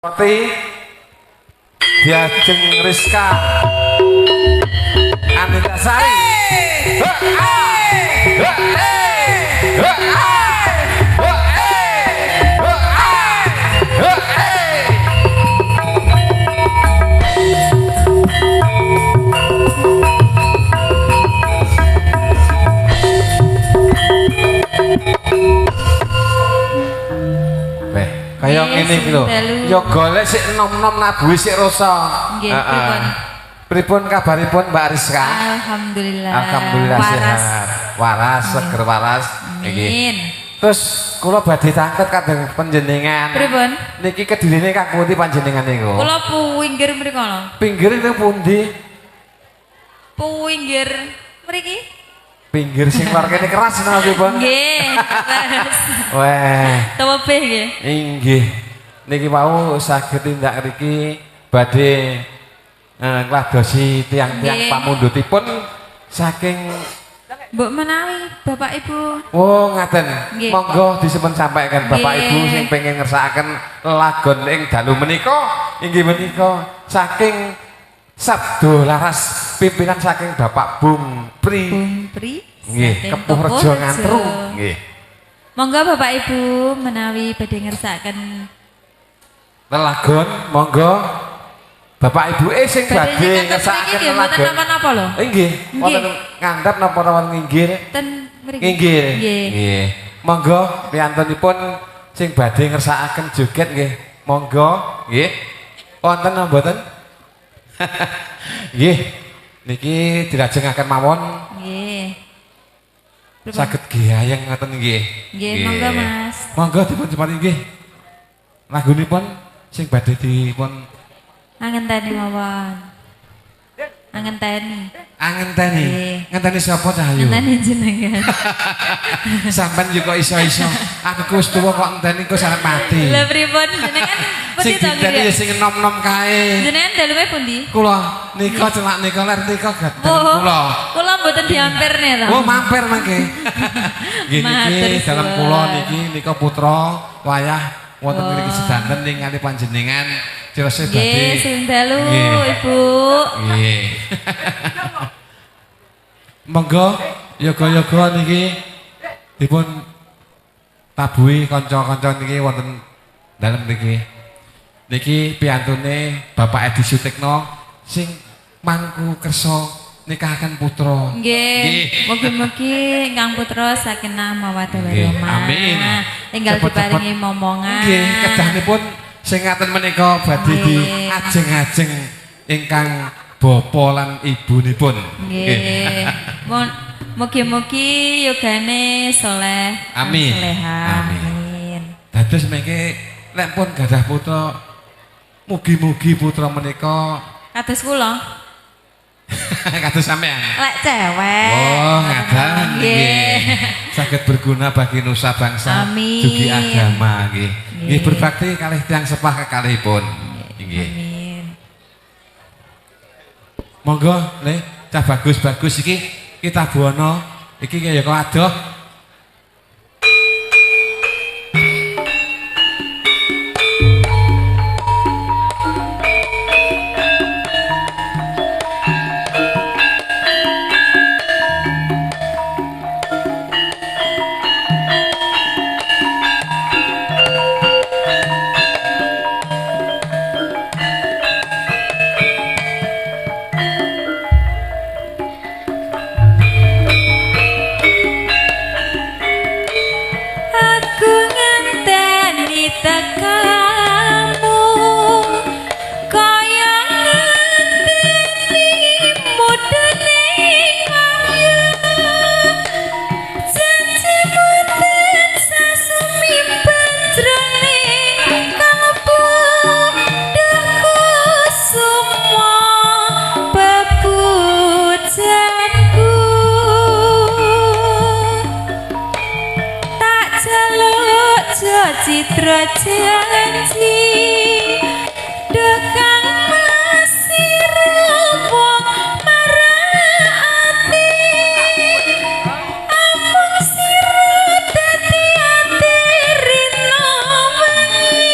Roti Diajeng Rizka Anita Sari. Kaya ngene iki lho. Ya golek sik enom-enom nabuhe sik rasa. Nggih, pripun? Pripun kabaripun Mbak Rizka? Alhamdulillah. Alhamdulillah waras. Sehat. Waras, seger waras. Amin. Terus kula badhe tanglet kadang panjenengan. Pripun? Niki kedirine kang pundi panjenengan niku? Kula pinggir mriko lho. Pinggir niku pundi? Pinggir mriki. Pinggir sing lor kene keras napa pripun? Nggih, keras. Weh. Tebih nggih. Inggih. Niki wau saged tindak mriki badhe ngladosi tiang-tiang pamundhutipun saking Mbok menawi Bapak Ibu. Oh, ngaten. Monggo disempun sampaikan Bapak Ibu sing pengen ngersakaken lagon ing dalu menika inggih menika saking Sabdo Laras pimpinan saking Bapak Bung Pri. Bung Pri nggih, Kepuh Rejo Ngantru. Nggih. Monggo Bapak Ibu menawi badhe ngersakaken lelagon, monggo Bapak Ibu sing badhe ngersakaken lelagon. Mboten napa-napa lho. Nggih, wonten ngandhap napa wonten nginggil? Ten mriki. Nginggil. Nggih. Monggo piyantunipun sing badhe ngersakaken joget nggih. Monggo nggih. Wonten napa mboten? Nggih. Niki dilajengaken mawon. Nggih. Saged gayeng ngoten nggih. Nggih, monggo Mas. Monggo dipun cepati nggih. Lagunipun sing badhe dipun angenteni mawon. Angenteni. Angenteni. Ngenteni sapa Cahyu? Ngenteni jenengan. Sampeyan yo kok iso-iso. Aku ku wis tuwa kok ngenteni kok arep mati. Lah pripun jenengan pundi to nggih? Sing enom-enom kae. Jenengan dalume pundi? Kula nika celak nika ler nika gadan kula. Kula mboten diampirne to. Oh, mampir mangke. Nggih niki dalem kula niki nika putra wayah wonten mriki sedanten ningali panjenengan. Cirose badhe. Nggih, sing dalu Ibu. Nggih. Monggo yoga-yoga niki dipun tabuhi kanca-kanca niki wonten dalem niki. Niki piyantune Bapak Edi Sutikno sing mangku kersa nikahaken putra. Nggih. Mugi-mugi ingkang putra sakinah mawaddah warahmah. Amin. Tinggal diparingi momongan. Nggih, kedahnipun sing ngaten menika badhe diajeng-ajeng ingkang bapa lan ibunipun. Nggih. Mugi-mugi yogane soleh. Amin. Amin. Dados mengke lek pun gadah putra mugi-mugi putra menika kados kula. Kados sampean. Lek cewek. Oh, ngaten nggih. Saged berguna bagi nusa bangsa jugi agama nggih. Nggih berbakti kalih tiyang sepah kekalihipun. Nggih. Amin. Monggo le cah bagus-bagus iki kita buana iki kaya kok adoh. Citra janji dekang masih ruwung marang ati amung sira dadi ati rino wengi.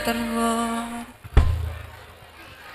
matur nuwun.